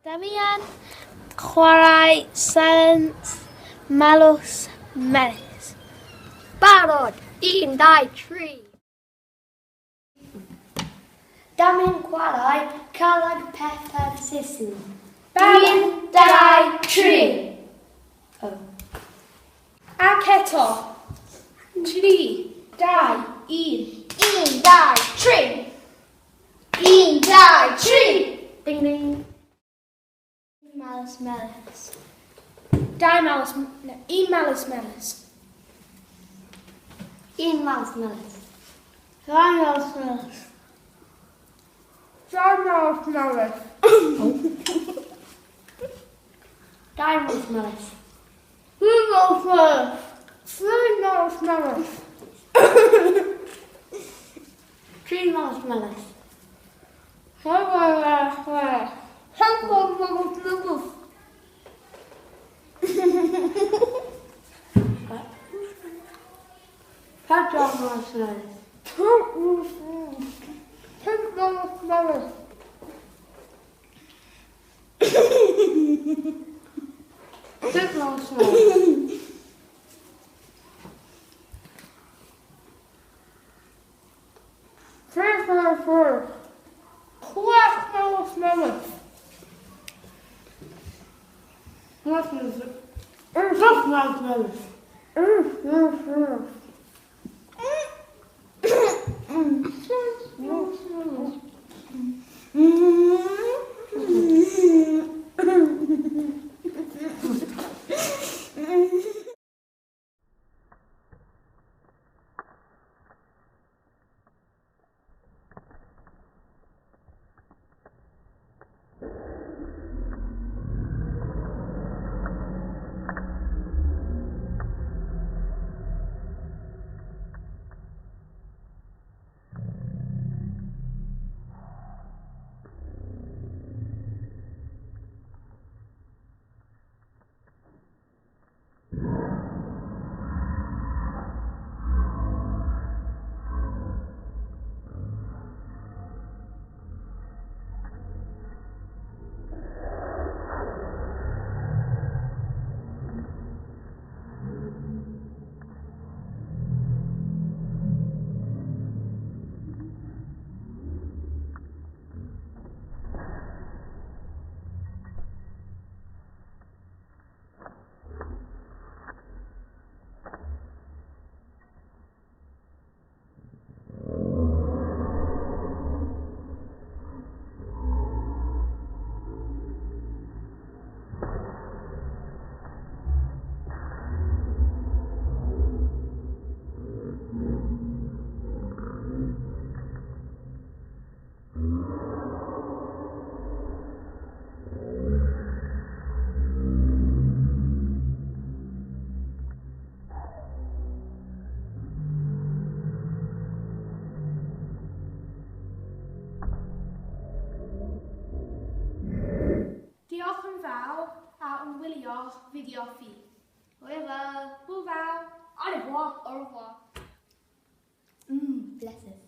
Damian chwarae Silence Malws Melys. Barod! 1, 2, 3. Damian chwarae Calag Pepper Sissi. 1, 2, 3. Oh. Ac eto. 3, 2, 1. 1, 2, 3. 1, 2, 3. Ding ding. Malus Melys. Dau malus, no, un malus melys. Un malus melys. Dau malus melys. Dau malus melys. Dau malus melys. Un malus melys. Tri malus melys. Tri malus melys. Pedwar malus melys. Pump malus melys. Pedwar malus melys. Pump malus melys. Pump malus melys. Pump malus melys. 3, 4, 4. Chwech malus melys. Malus melys. Pump malus melys. Wyth malus melys. Saith malus melys. Diolch yn fawr am wylio fideo fi. Hwyl fawr. Hwyl fawr. Au revoir. Au revoir. Bless us.